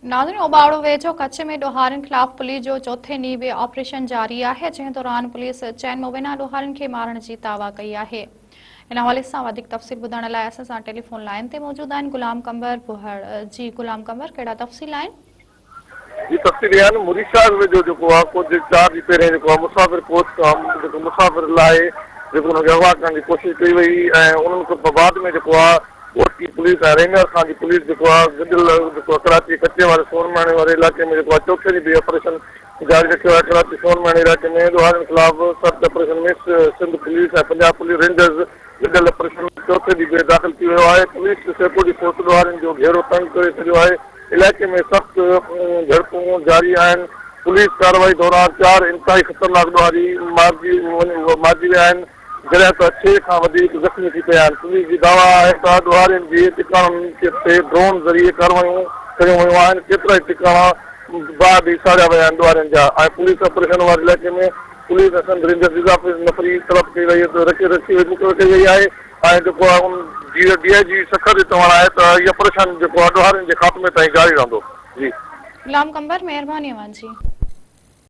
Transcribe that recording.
ناظرين اوٻاوڙو ويجهو ڪڇ ۾ ڏوهارين خلاف پوليس جو چوٿين ڏينهن به آپريشن جاري آهي جنهن دوران پوليس چئن مبينا ڏوهارين کي مارڻ جي دعويٰ ڪئي آهي ان حوالي سان وڌيڪ تفصيل ٻڌائڻ لاء اسان سان ٽيليفون لائين تي موجود آهن غلام قمبر بوهڙ جي غلام قمبر ڪهڙا تفصيل آهن؟ جي تفصيل اها آهي نه مريد شاهه ويجهو جيڪو آهي ڪجهه چار ڏينهن پهرين جيڪو آهي مسافر ڪوچ کان جيڪو مسافر لاهي جيڪو انهن کي اغوا ڪرڻ جي ڪوشش ڪئي وئي ۽ انهن کان بعد ۾ جيڪو آهي گهوٽڪي پوليس ۽ رحيم يار خان جي پوليس جيڪو آ گڏيل جيڪو آ ڪراچي ڪچي واري سون مهڻي واري علائقي ۾ جيڪو آ چوٿين ڏينهن به آپريشن جاري رکيو آهي ڪراچي سون مهڻي علائقي ۾ ڏوهارين خلاف search operation ۾ Sindh police ۽ Punjab police rangers گڏيل آپريشن ۾ چوٿين ڏينهن به داخل ٿي ويو آهي پوليس سيڪيورٽي فورس ڏوهارين جو گهيرو تنگ ڪري ڇڏيو آهي علائقي ۾ سخت جهڙپون جاري آهن پوليس ڪارروائي دوران چار انتهائي خطرناڪ ڏوهاري مارجي مارجي ويا آهن. جڏهن ته ڇهه کان وڌيڪ زخمي ٿي پيا آهن. پوليس جي دعويٰ آهي ته ڏوهارين جي ٽڪاڻن تي ڊرون ذريعي ڪارروايون ڪيون ويون آهن، ڪيترائي ٽڪاڻا باهه ڏئي ساڙيا ويا آهن ڏوهارين جا ۽ پوليس آپريشن واري علائقي ۾ پوليس ۽ سنڌ رينجرز اضافي نفري طلب ڪئي وئي رکي مقرر ڪئي وئي آهي ۽ جيڪو آهي ان جي ڊي I جي سکر جو چوڻ آهي ته هي آپريشن جيڪو آهي ڏوهارين جي خاتمي تائين جاري رهندو. جي. غلام قمبر مهرباني اوهان جي.